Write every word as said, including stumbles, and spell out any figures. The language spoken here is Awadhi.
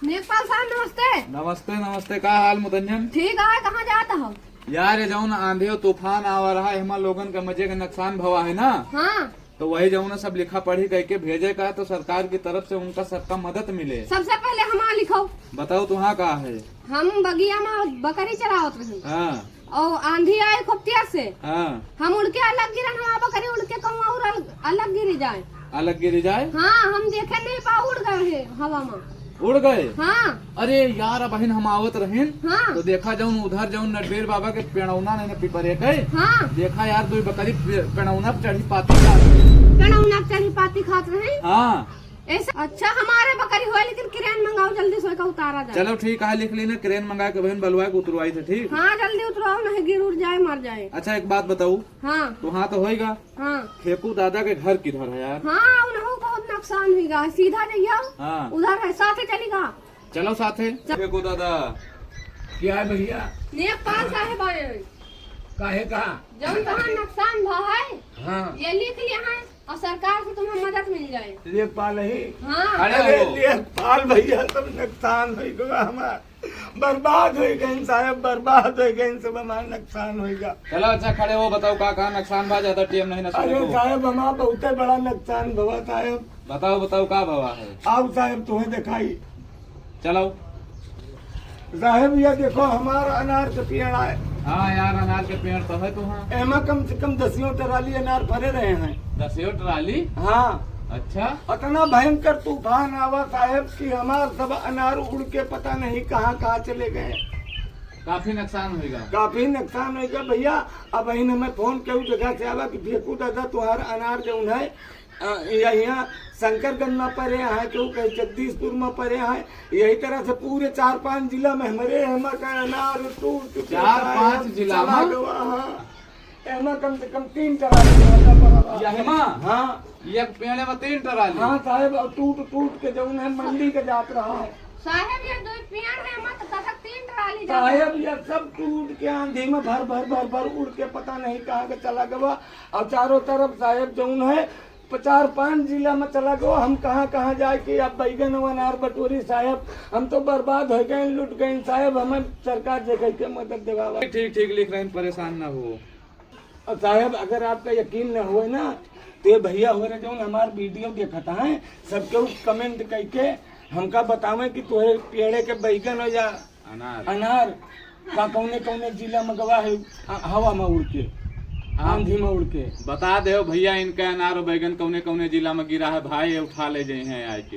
नेकपाल साहब, नमस्ते। नमस्ते, नमस्ते। का हाल मुतंजन? ठीक है, कहाँ जात हो? यार, ये जौन आंधी और तूफान आवा रहा है, हमार लोगन के मजे के नुकसान भवा है ना। हाँ। तो वही जौन सब लिखा पढ़ी करके भेजे का, तो सरकार की तरफ से उनका सबका मदद मिले। सबसे पहले हमार लिखो। बताओ, तुहाँ का है? हम बगिया में बकरी चरावत रही। हाँ। और आंधी आए खूब तेज से। हाँ। हम उड़ के अलग गिरन, हवा बकरी उड़ के कहूँ और अल-, अलग गिरी जाए। अलग गिरी जाए? हाँ, हम देखे नहीं पा, उड़ गए हैं हवा में। उड़ गए? हाँ। अरे यार, अबहिन हम आवत रहिन, हाँ। तो देखा जौन उधर जौन नटबीर बाबा के पेड़ौना नहीं ना पिपरे गए। हाँ। देखा यार, दो बकरी पे-, पेड़ौना पे चढ़ी पाती खात रही। पेड़ौना पे चढ़ी पाती खात रही? हाँ। ऐसा? अच्छा, हमारे बकरी होए, लेकिन क्रेन मंगाओ जल्दी से, का उतारा जाए। चलो ठीक है, लिख ली ना, क्रेन मंगा के बहन बलुआ के उतरवाई थे, ठीक? हाँ, जल्दी उतरवाओ, नहीं गिर उड़ जाए, मर जाए। अच्छा, एक बात बताओ। हाँ। तो हाँ तो होएगा। हाँ। फेकू दादा के घर किधर है यार? हाँ, उन्हों बहुत नुकसान हुई गा, सीधा नहीं आओ। हाँ। उधर है, साथे चली गा। चलो साथे। चल। फेकू दादा। क्या है भैया? नेकपाल साहेब आए हैं। काहे का? जौन तहाँ नुकसान भा है, हाँ। ये लिख लिया है। और सरकार से तुम्हें मदद मिल जाए। लेखपाल ही? हाँ। अरे अरे हो। लेखपाल भैया, सब नुकसान होइ गवा हमार, बर्बाद होइ गइन साहेब, बर्बाद होइ गइन, सब हमार नुकसान होइ गा। चलो अच्छा, खड़े हो, बताओ का का नुकसान भा, ज्यादा टेम नहीं ना सुने अरे को। साहेब, हमार बहुते बड़ा नुकसान भवा साहेब। बताओ, बताओ का भवा है? आओ साहेब, तुम्हें देखाई। चलो। साहेब, ये देखो, हमार अनार के पेड़ आए। हाँ यार, अनार के पेड़ तो है तो हाँ। एमा कम से कम दसियों ट्राली अनार भरे रहे हैं। दसियों ट्राली? हाँ। अच्छा। इतना भयंकर तूफान आवा साहेब कि हमार सब अनार उड़ के पता नहीं कहाँ कहाँ चले गए। काफी नुकसान होइगा। काफी नुकसान होइगा भैया। अबहिन हमें फोन केहू जगह से आवा कि फेकू दादा, तुम्हार अनार जौन है, अ, या यहाँ शंकरगंज में परे हैं, केहू कहे जगदीशपुर में परे हैं, यही तरह से पूरे चार पांच जिला में हमरे एमा का अनार टूट चुके चार हैं, पांच जिला चला में? गवा, हाँ। एमा कम से कम तीन ट्राली ज्यादा पड़ा बा। यहमा? हाँ। एक पेड़ में तीन ट्राली? हाँ साहेब, और टूट टूट के जौन है मंडी के जात रहा है। साहेब, ये दो पेड़ है, एमा तो कथक तीन ट्राली जाता है। साहेब, ये सब टूट के आंधी में भर भर भर भर उड़ के पता नहीं कहाँ के चला गवा। और चारों तरफ साहेब जौन है, प-, चार पांच जिला में चला गो, हम कहाँ कहाँ जाए कि अब बैगन और अनार बटोरी साहेब, हम तो बर्बाद होइ गए, लुट गए साहेब, हमें सरकार से कह के मदद देवावा। ठीक, ठीक लिख रहे हैं, परेशान ना हो। और साहेब, अगर आपका यकीन न होए ना, तो ये भैया हो रहे जौन हमार वीडियो देखत हैं, सबके उ comment करके हमका बतावें कि तोहरे पेड़े के बैगन हो या अनार। अनार का कौने कौने जिला में गवा है, आ, हवा में उड़ के, हाँ। आंधी में उड़ के। बता दे भैया, इनका अनार और बैगन कौने कौने जिला में गिरा है भाई, ये उठा ले जाए हैं आए के।